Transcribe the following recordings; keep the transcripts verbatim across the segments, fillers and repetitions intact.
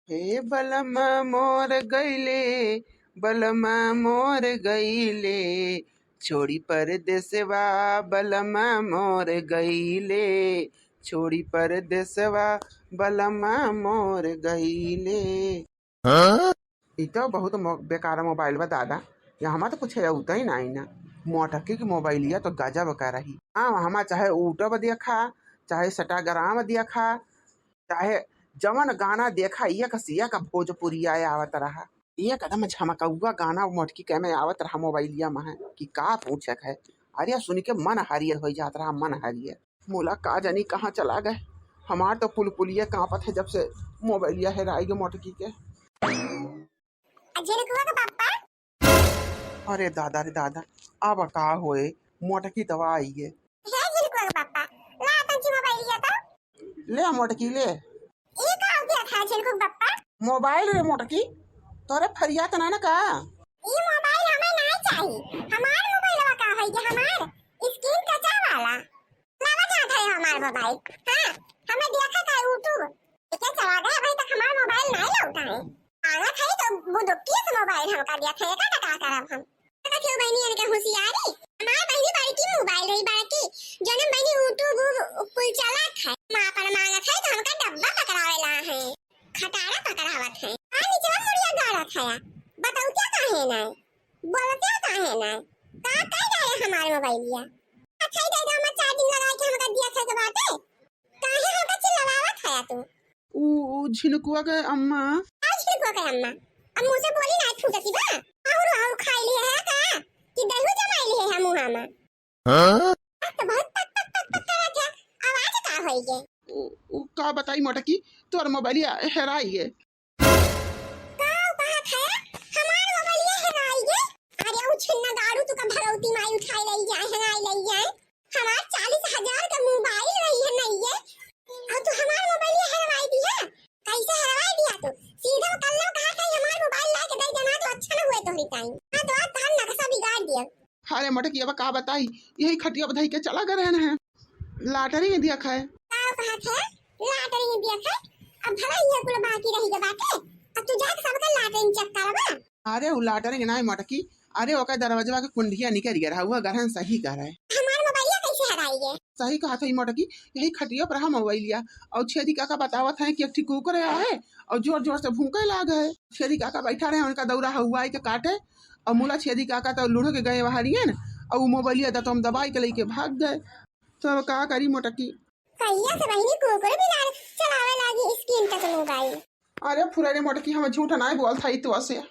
हे बलमा मोर गइले, बलमा मोर गइले, छोड़ी परदेसवा बलमा मोर गइले, छोड़ी परदेसवा बलमा मोर गइले। हाँ? ई तो बहुत मो-, बेकार मोबाइल बा दादा, यहाँ तो कुछ है उतना ही ना, ना। मोटकी की मोबाइलिया तो गजब का रही। हाँ, हमा चाहे YouTube देखा, चाहे Instagram देखा, चाहे जवन गाना देखा, एक से एक भोजपुरिया आवत रहा। एकदम झमकौआ गाना मोटकी के में आवत रहा मोबाइलिया में है कि का पूछे के है। अरे सुन के मन हरियर हो जात रहा, मन हरियर। मोला का जानी कहाँ चला गए, हमार तो पुलपुलिया कांपत है जब से मोबाइलिया हेराई गए मोटकी के। झिनकुआ के पापा। अरे दादा रे दादा, अब का होए, मोटकी तो आई है। हे झिनकुआ के पापा, ला तंची मोबाइलिया तो। ले मोटकी ले। ई का हो गया था झिनकू के पापा? मोबाइल रे मोटकी, तोरे फरिया तो ना ना का? ई मोबाइल हमें ना चाहिए, हमार मोबाइलवा का है ये हमार स्क्रीन टच वाला। लावा जात है हमार मोबाइल। हाँ, हमें देखा था YouTube। इके चला गए, अभी तक हमार मोबाइल नहीं लौटा है। मांगत है तो बुदुक्की से मोबाइल हमका दिया था, एका तो का करब हम? तो क्यों बहनी इनके होशियारी? हमार बहनी बड़की मोबाइल रही बड़की, जौन बहनी YouTube उ-, उ-, कुल चलत है। माँ पर मांगत है तो हमका डब्बा पकड़ावे ला है, खटारा पकड़ावत है। आ निचवा मुड़िया गाड़त है, बताओ क्या काहे ना? बोलते काहे ना? का कह रहे हमार मोबाइलिया? अच्छा ही दे दो, हमार चार्जिंग लगा के हमका दिया था के बाटे। काहे हमका चिल्लावत है तू? ऊ, ऊ झिनकुआ के अम्मा। का झिनकुआ के अम्मा? अब मुँह से बोली ना फूटती बा। और, और खाई ली है का? कि दही जमाई ली है हम मुँह में? हाँ? आज तो बहुत पक, पक, पक, पक करत है। आवाज का होई गे? ऊ, ऊ का बताई मोटकी, तोर मोबाइलिया हेराई गे। का कहत है? हमार मोबाइलिया हेराई गे? अरे ऊ छिन्ना दारू तू का भगवती माई उठाई लई जाए, हेराई लई जाए। हमार चालीस हजार का मोबाइल रही है नहीं है, और तू हमार मोबाइलिया हेरवाई दिया। कैसे हेरवाई दिया तू? सीधा कल्ला कहा था हमार मोबाइल ला के दे देना तो अच्छा न हुए तोहरी टाइम। हाँ तो आज तहार नक्शा बिगाड़ दिया। अरे मोटकी अब का बताई, यही खटिया बधाई के चला गए रहन है, लाटरी में दिया खाए। का कहत है? लाटरी में दिया खाए? अब भला ये कुल बाकी रह गया बाटे, अब तू जाके सबका लाटरी में चेक करबा। अरे उ लाटरी के नाई मोटकी, अरे ओकर दरवाजवा के कुंडिया निकल गया रहा, वह गरहन सही कह रहे। हमार मोबाइलिया कैसे हराई गए? सही कहत है मोटकी, यही खटिया पर हम मोबाइलिया। और छेदी काका बतावत है कि एक ठी कुकुर आए और जोर जोर से भूखे लाग है। छेदी काका बैठा रहे, उनका दौरा हुआ के काटे और मुला छेदी काका तो लुढ़ के गए वहारियन और वो मोबाइलिया दतम दबाई के लेके भाग गए। तो अब का करी मोटकी? कहिया से बहिनी कुकुर बिलार चलावे लागी स्क्रीन टच मोबाइल? अरे फुलैरे मोटकी, हम झूठ नाय बोलत हई तो से।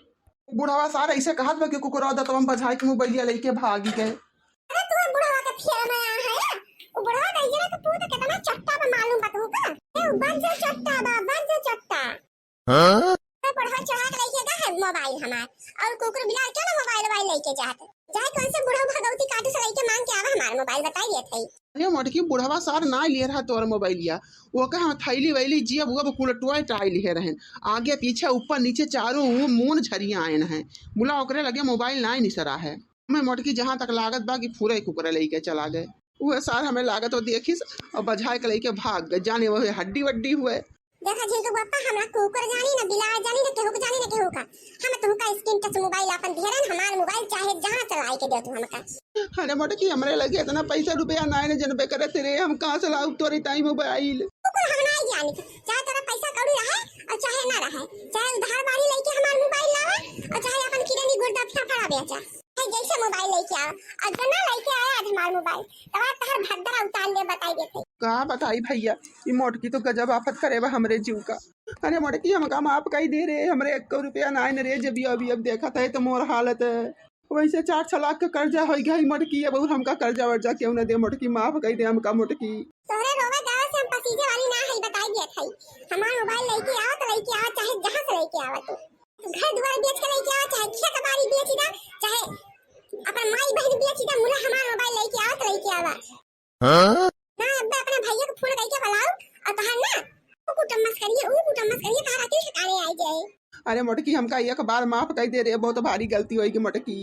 बुढ़वा सार ऐसे कहत बा कि कुकुरवा दतवा में बझाई के मोबाइलिया लेके भागी गए। अरे तू बुढ़वा के फेर में आ है ना, वो बुढ़वा कहिए ना कि तू तो कितना चट्टा बा मालूम बा तू का? ए, वो बड़ जो चट्टा बा, बड़ जो चट्टा। हाँ? तो बुढ़वा चोरा के लेके गए है मोबाइल हमार, और कुकुर बिलार क्यों ना मोबाइल वाइल लेके जात? जाए कौन से बुढ़वा भगवती काटू से लेके मांग के आवा हमार मोबाइल, बताई देत हई। अरे मोटकी, बुढ़वा सार ना लिए रहा तोर मोबाइलिया, ओके हम थैली वैली जियब उब कुल टॉय टाय लिए रहन, आगे पीछे ऊपर नीचे चारों ओर मून झरिया आयन है, मुला ओकरे लगे मोबाइल ना निसरा है। हमें मोटकी जहाँ तक लागत बा कि फुरे कुकुर लेके चला गए। वह सार हमें लागत हो देखिस और बझाए के लेके भाग गए, जाने वह हड्डी वड्डी हुए। देखा झिनकू बप्पा, हमरा कुकुर जानी ना, बिलार जानी ना, केहू के जानी ना केहू का। हम तुमका स्क्रीन टच मोबाइल आपन दिहे रहन, हमार मोबाइल चाहे जहाँ चलाए के दे तू हमका। अरे मोटकी, हमरे लगे इतना पैसा रुपया ना है ना, जनबे करत रे, हम कहाँ से लाऊ तोरे ताई मोबाइल? कुकुर हम ना जानी, चाहे तोरा पैसा कौड़ी रहे और चाहे ना रहे, चाहे उधार बाड़ी लेके हमार मोबाइल लावा और चाहे अपन किडनी गुर्दा फेफड़ा बेचा। है जैसे मोबाइल लेके आवा, अगर ना लेके आया आज हमार मोबाइल, तब आज तहर भद्दर उतार ले, बताई देते। का बताई भैया, ई मोटकी तो गजब आफत करे बा हमरे जीव का। अरे मोटकी, हमका माफ कई दे रे, हमरे एको रुपया नाय न रे, जब अभी अब देखत है तो मोर हालत है। वैसे चार छह लाख के कर्जा होई गई मोटकी, अब और हमका कर्जा वर्जा क्यों न दे मोटकी, माफ कई दे हमका मोटकी। तोहरे रोवे गावे से हम पसीजे वाली ना हई, बताई देत हई। हमार मोबाइल लेके आवा तो लेके आवा, चाहे जहाँ से लेके आवा तू। घर दुआर बेच के लेके आवा, चाहे खेत बाड़ी बेच दा, चाहे अपन माई बहन बेच दा, मुला हमार मोबाइल लेके आवा तो लेके आवा। हाँ? ना अब्बे अपने भैया को फोन करके बुलाओ और तहार ना वो कुटम्मस करिए, वो कुटम्मस करिए, तहार अकेले ठिकाने आई जाए। अरे मोटकी, हमका एक बार माफ कर दे रे, बहुत भारी गलती होई कि मोटकी।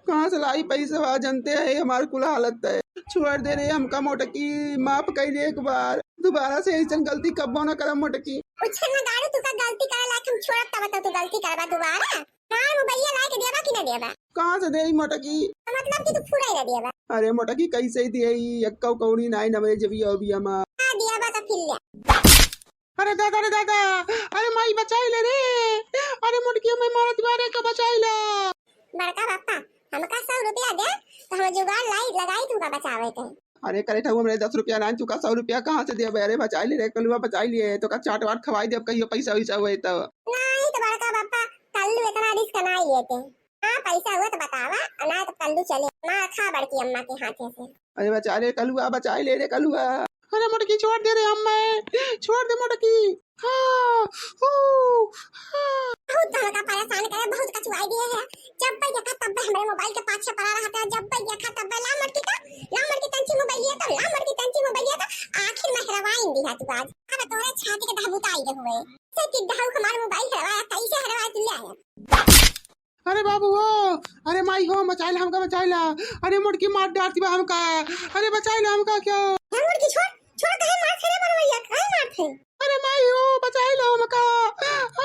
कहाँ से लाई पैसा, जनते है हमार कुल हालत है। छोड़ दे रे हमका मोटकी, माफ कर दे एक बार, दोबारा से ऐसन गलती कब्बो ना करब मोटकी। उछल ना गाड़ू, तू का गलती करे लायक हम छोड़ब तब तो तू गलती करबा दोबारा। हमार मोबाइल लाइके देबा कि ना देबा? कहाँ से देई मोटकी? तो मतलब कि तू फुराई ना देबा। अरे मोटकी, कैसे देई? एक्का कौड़ी नाई नमरे जबिया उबिया मा। ना देबा तो फिर ले। अरे दादा रे दादा, अरे माई बचाई ले रे। अरे मोटकी, मैं मारत बारे का बचाई ला। बड़का पापा, हमका सौ रुपया दे, तो हम जुगाड़ लाई, लगाई तुमका बचावे के। अरे करे ठगुआ, मेरे दस रुपया नाई, तुका सौ रुपया कहाँ से देबे? अरे बचाई ले रे कलुआ, बचाई लिए, तोका चाट वाट खवाई देब, कहियो पैसा वैसा हुए तो। नाई तो बड़का पापा, कल्लू इतना रिस्क नाई लेते। हाँ, पैसा हुए तो बतावा, और नाई तो कल्लू चले। मार खा बड़की अम्मा के हाथे से। अरे बचा रे कलुआ, बचाई ले रे कलुआ। अरे मोटकी छोड़ दे रे अम्मा, छोड़ दे मोटकी। हाँ, हू, हाँ। बहुत तो हमका परेशान करे, बहुत कचुआई दिए है। जब भी देखा तब भी हमरे मोबाइल के पाछे पड़ा रहता है, जब भी देखा तब भी ला मोटकी तो, ला मोटकी तंची मोबाइल लिया तो, ला मोटकी तंची मोबाइल लिया तो, आखिर में हेरवाइन दिया तू आज। अब तोरे छाती के दहबुताई दे हुए। से कि दहू हमार मोबाइल हेरवाया, कैसे हेरवाया तू ले आया? अरे बाबू हो, अरे माई हो, बचाइला हमका, बचाइला। अरे मोटकी मार डारती बा हमका, अरे बचाइला हमका क्यों? ए मोटकी छोड़, छोड़, काहे मारत है रे बनवैया, काहे मारत है? अरे माई हो, बचाइला हमका,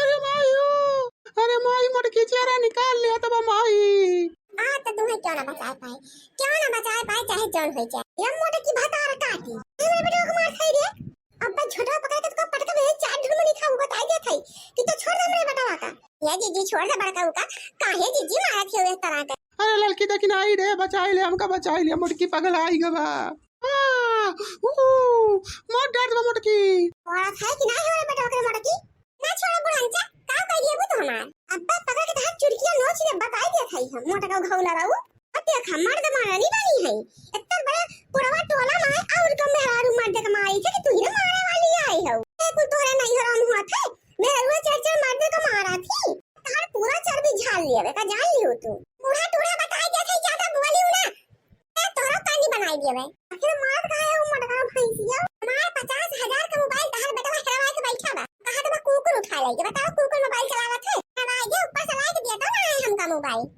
अरे माई हो, अरे माई मोटकी चेहरा निकाल लिया तब माई। आ तो तुम्हें क्यों ना बचाए पाए, क्यों ना बचाए पाए, चाहे जौन हो जाए। ये मोटकी भतार काटी, ये मेरे बेटे को मार खाई रे। अब्बा झोटा पकड़ के तो पटक दे, चार ढूंढ में नहीं खाऊ, बताई देत हई कि तो छोड़ दे हमरे बेटवा का। ये जीजी छोड़ दे बड़का का, काहे जीजी मारत हो इस तरह के? अरे लड़की देखी ना आई रे, बचाई ले हमका, बचाई ले, मोटकी पगल आई गवा। आ, ऊ, मार डाल दे मोटकी। औरत है कि ना है रे बेटवा के मोटकी? ना छोड़ा बुढ़ंचा, का कर दिए वो तो हमार। अब्बा पकड़ के तहार चुरकिया नोच ले, बताई देत हई हम, मोटका घौला रहू। अब देख, हम मर्द मारनी बनी है। इतना बड़ा पुरवा टोला में और कम मेहरारू मर्द के मारी थे कि तू ही ना मारे वाली आई हो। ए, कुल तोहरे नहीं हो रहा मुँह थे। मेहरारू चढ़ चढ़ मर्द के मारा थी। तार पूरा चर्बी झाल लिया बे, का जान लियो तू। बूढ़ा टूढ़ा बताई देत है, ज्यादा बोलियो ना। ए, तोहरा कानी बनाई दिया बे। आखिर मार काहे हो मोटका भैंसिया? हमार पचास हजार का मोबाइल तहार बेटवा हेरवाए के बैठा बा। कहा तो बा कुकुर उठा लेके। बताओ कुकुर मोबाइल चलावत है? हेरवाए दे, ऊपर से लाइक दिया तो ना है हमका मोबाइल।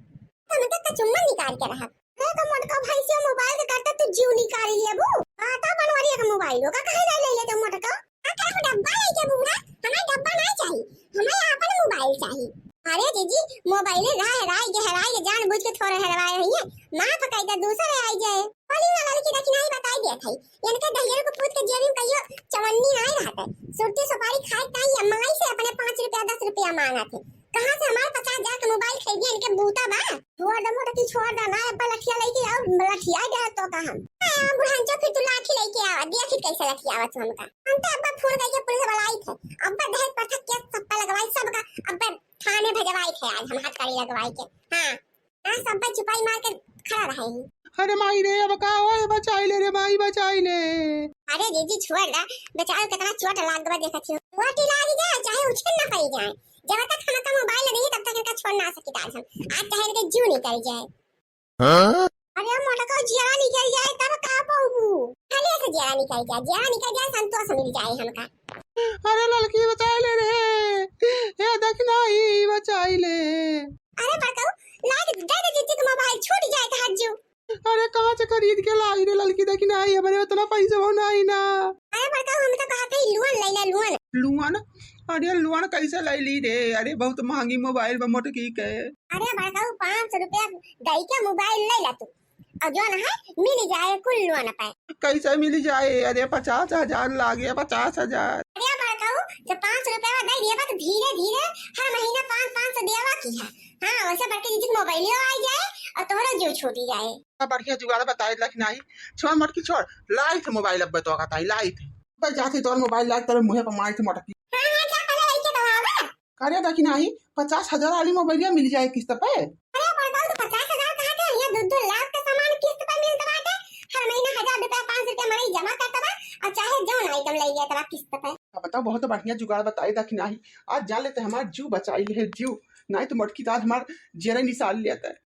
तुमके कचुम्मा निकाल के रहब। हे तो मोटका भैंसिया मोबाइल के करते तू जीव निकाल लेबू। आता बनवरिया के मोबाइल, ओका काहे ना ले लेते मोटका? आ का हम डब्बा लेके बूढ़ा? हमें डब्बा ना चाहिए, हमें अपन मोबाइल चाहिए। अरे जीजी, मोबाइल रह हेराई के, हेराई के जानबूझ के थोड़े हेरवाए होइए। माफ कर दे, दूसरे आई जाए। बोली ना लड़की देखी नहीं बताई दिया था। इनके दहियर को पूत के जेबी में कहियो चवन्नी नहीं रहते। सुरती सुपारी खाए ताई ये माई से अपने पाँच रुपया, दस रुपया मांगा थे। कहाँ से हमारे पचास हजार का मोबाइल खरीदिए, इनके बूता बा? छोड़ दे मोटकी, छोड़ दे ना, अब्बा लठिया लेके आओ, लठिया दे तो का हम। हाँ, बुढ़ांचो फिर तू लाठी लेके आवा, दिया फिर कैसे लठियावत हो हमका। हम तो अब्बा फोन करके पुलिस वाला आई थे, अब्बा दहेज प्रथा केस सब पे लगवाई, सबका अब्बा थाने भजवाई थे आज हम हथकड़ी लगवाई के। हाँ, हाँ, सब पे चुपाई मार के खड़ा रहे ही। अरे माई रे, अब का होए, बचाई ले रे माई, बचाई ले। अरे जीजी छोड़ दा, बेचारू कितना चोट लाग गवा देखत हो। चोट लाग जाए चाहे उछल ना पड़ जाए, जब तक हमका मोबाइल नहीं तब तक इनका छोड़ ना सकी आज हम। आज चाहे इनके जीव निकल जाए। हाँ? अरे मोटका जिया निकल जाए तब का पाऊबू? खाली ऐसे जिया निकल जाए, जिया निकल जाए, संतोष मिल जाए हमका। अरे लड़की बचाई ले रे, ए दखिनाही बचाई ले। अरे बड़काऊ, लाइक दे दे जीजी के मोबाइल छूट जाए तो हज्जू। अरे कहाँ से खरीद के लाई रे लड़की, दखिनाही, हमरे उतना पैसा हो नहीं ना। अरे बड़काऊ, हम तो कहते ही लोन ले ले, लोन। लोन? अरे लोन कैसे ले ली रे? अरे बहुत महंगी मोबाइल बा मोटकी के। अरे बड़काऊ, पाँच सौ रुपया दई के मोबाइल ले ला तू, और जो ना है मिल जाए कुल लोन पे। कैसे मिल जाए? अरे पचास हजार लागे, पचास हजार। अरे बड़काऊ, जब पाँच सौ रुपया दे दिए बा तो धीरे धीरे हर महीना पाँच, पाँच सौ देवा की है। हाँ, वैसे बड़की जीजी के मोबाइलियो आ जाए और तोहरा जीव छूटी जाए। अब बढ़िया जुगाड़ बताए लखनाई। छोड़ मटकी छोड़, लाई थे मोबाइल अब तो कहता है, लाई थे। भाई जाते तोर मोबाइल लाई तेरे मुँहे पर मारी थे मटकी। हाँ, हाँ, जा पहले लेके तो आवा। अरे दखिनाही, पचास हजार वाली मोबाइलिया मिल जाए किस्त पे। अरे बड़काऊ, तो पचास हजार कहा थे, यहाँ दो दो लाख का सामान किस्त पे मिलत बाटे। हर महीना हजार रुपया, पाँच सौ रुपया मनई जमा करत बा और चाहे जौन आइटम ले जात बा किस्त पे। अब बताओ, बहुत बढ़िया जुगाड़ बताई दखिनाही। आज जान लेते हमार जीव बचाई ले जीव, नहीं तो मटकी तो आज हमार जेरे निसाल लेता है।